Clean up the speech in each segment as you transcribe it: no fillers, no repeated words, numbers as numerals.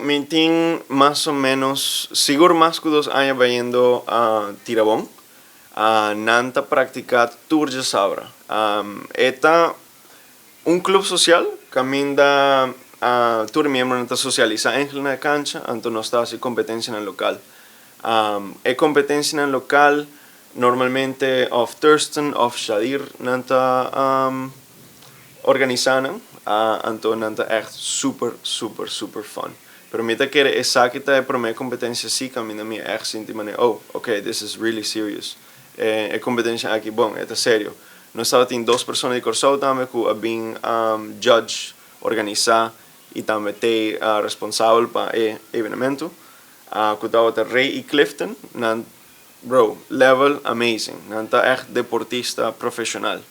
Mi tin mas o menos, sigur mas cu 2 aña bayendo Tirabon. Nan ta practica tur diasabra. E ta un club social, caminda tur miembro ta socialisa eigenlijk na cancha, anto nos ta haci competencia na local. E competencia na local normalmente of Thurston of Shadir nan ta organisa nan, anto nan ta echt super, super, super fun. Pero mi ta kere esaki ta e prome competencia si caminda mi echt sinti mane, "Oh, okay, this is really serious." E competencia aki, bon, ta serio. Nos tabatin dos persona di Corsou tambe cu a bin judge, organisa y tambe ta responsabel pa e evento. Cu tabata Ray y Clifton, nan, bro, level amazing. Nan ta echt deportista profesional.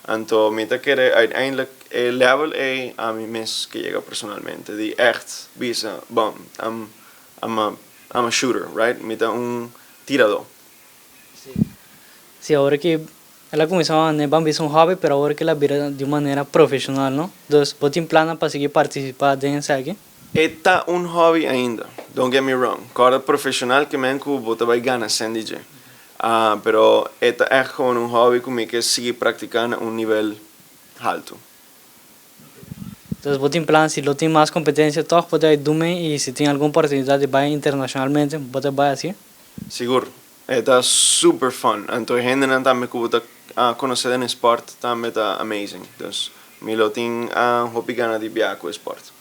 Anto, mi ta kere uiteindelijk e level e ami mes kier yega personalmente. Di echt bisa, bon, I'm a shooter, right? Mi ta un tirado. Si, awor cu el a cuminsa, ne, ban bisa un hobby, pero awor cu el a bira di un manera profesional, no? Anto, bo tin plan pa sigui participa den esaki? Ta un hobby ainda, don't get me wrong. Cada profesional kiermen cu bo ta bay gana cen di dje. Pero ta echt gewoon un hobby cu mi kier sigui practica na un nivel halto. Anto, bo tin plan, si lo tin mas competencia, toch por duna y si tin algun oportunidad di bay internacionalmente, bo ta bay asina? Sigur. Ta super fun. Anto, hendenan tambe cu bo ta conoce den sport tambe ta amazing. Dus, mi lo tin hopi gana di biaha cu sport.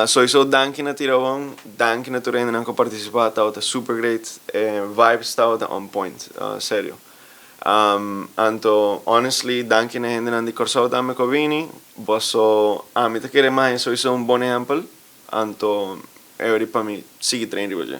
Sowieso danki na Tirabon, danki na tur hendenan cu participa, tabata super great. Vibes tabata on point, serio. Anto, honestly, danki na hendenan di Corsou tambe cu a bini. Boso, ami ta kere mas, sowieso un bon ehempel. Anto, e pa mi sigui train riba dje.